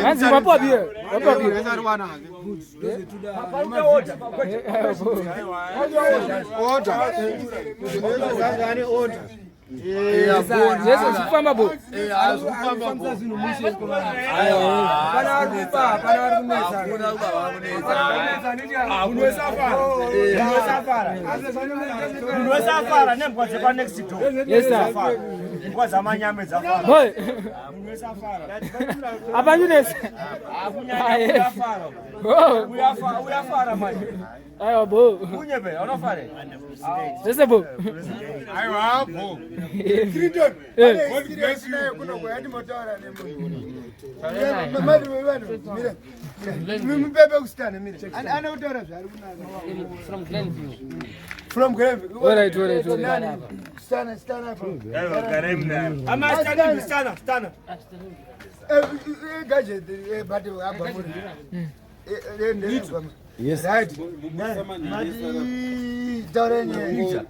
Hanzi mapiwa beer. Mapiwa beer. Order. Zangane order. Zvese zvikufamba bo. Munhu wese afara nembwa dzekwanext door. Yes sir. Imbwa dzamanyame dzafara. Boy. Munhu wese afara. Apa nyunesi. Akunyanya afara. Oh. Uyafara, uyafara manje. Aiwa bo. Unyepe, unofara. Zvese bo. Aiwa bo. Eh. God bless you. Kuno kwayandimotaura nemunhu. Mari vanhu mira. Mupepe kusitana mira. Ana kutaura zvaari kunaka. From Glenview. From Glenview. Alright, alright, alright. Stana, stana. Ama stana, stana, stana. Gadget, but abba muri. Yes. Right. Mati taura nyaya.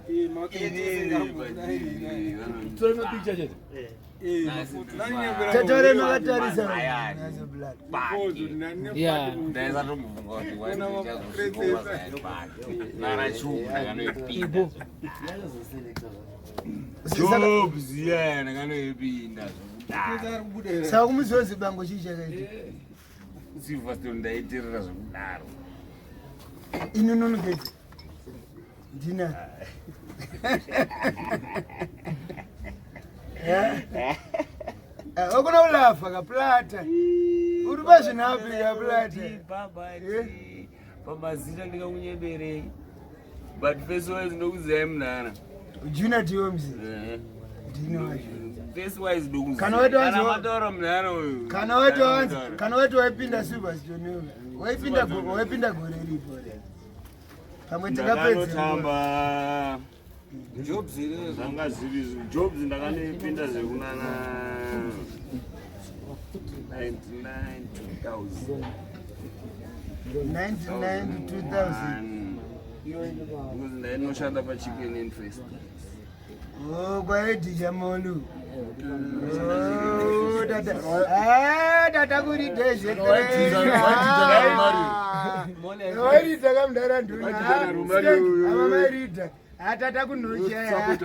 Taura makatarisa. Yeah. Jobs yeah ndakanoipinda zvekudaro. Saka kumuziva bango chii chakaita? Silverstone ndaiterera zvekudaro. Inononogedza. Ndina. Okuna kulafa kaplata. Uri pazvinapi kaplata. Baba pamazita ndingakunyeberei. But face wise ndokuziyai munhana. Junior Tiomzi. Ndini wacho. Face wise ndokuziyai. Kana waiti wanzi- Kana mataura munhana uyu. Kana waiti wanzi, kana waiti waipinda Silverstone. Waipinda waipinda gore ripo. Pamwe tingapedza. Ndakanotamba zvanga zviri jobs ndakanoipinda zvekunana 99 2000 99 2000. Because ndainoshanda pachicken interest. Oh, kwaedija molu. Oh, tata. Ah, tata kuri deshe. Wairida kamudara nduna. Ava mairida. Ah, tata kunocha.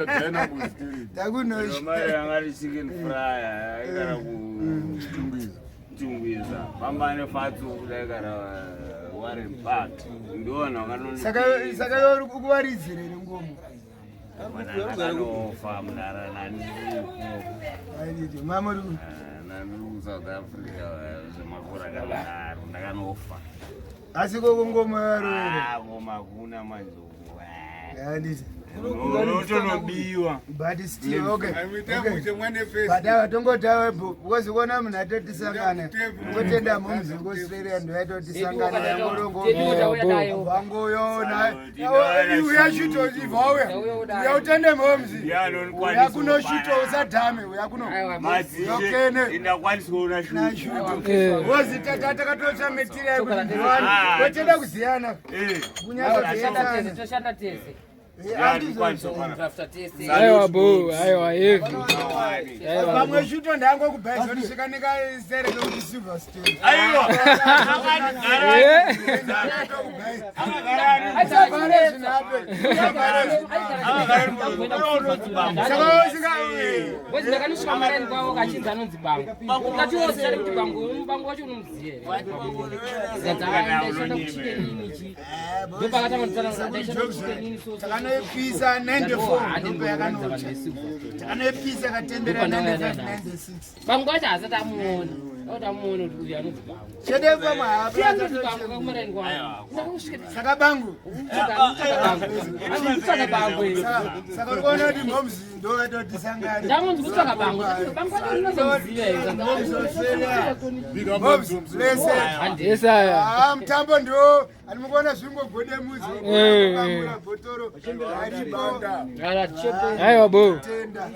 Takunocha. Mai yanga ri chicken fry aigara kuchitungwiza pamba nefatso kudaigara Warren Park ndiona wakanoni Saka saka uri kuwaridzire ngomo. ndakanofa mudara nandiripo Aididi mama uri nandiri kuSouth Africa zvemakore akadaro ndakanofa asi koko ngoma yaroere. avo makuna manje Anditi. unotonobiwa But still okay. Okay. But ava tongotawe because kuona munhu atotisangana ngotenda mumzi kuAustralia ndo yatotisangana yangorongo vangoyona uya shuto ibva uya uya utende mumzi uya kuno shuto usadhame uya kuno Yokene. indakwanisa kuona shuto nashuto Eh. wozi tata takatotsva metira yekuti ndiwani wotenda kuziyana kunyatsoziyana Toshanda tese. Drafta tese. Aiwa bo. Aiwa heavy. Aiwa. pamwe shuto ndangokubhaisa ndisvika ndikaisere kekuti Silverstone aiwa Eh. Wezi ndakanosvika maraini kwavo kachinzi anonzi bango. Ukati wozitari kuti bango, bango wacho unomuziva here? Zikadzi ndaishanda kuchikenini chi. Ndopakatanga kutsanangura ndaishanda kuchikenini so. Takanoipisa 94 ndopa yakanotsva. Takanoipisa katendera 95 96. Bango wacho haasati amuona. Akuti amuona kuti uyu anonzi bango. Chete pamwe Chi anonzi hapana. bango kakumaraini kwavo. Ndakangosvika Saka bangu. kutsvaga bango. Kutsvaga bango iri. Saka uri kuona kuti moms ndo vatotisangana. Ndakanzi kutsvaga bango. Bango wacho unozomuziva here? Moms Australia. Moms blessed. Yes aya. Ah, mutambo ndo animukuona zvingogode muzi. Eh. Bangura bhotoro. Aripo. Ala chepe. Aiwa bo. Tenda.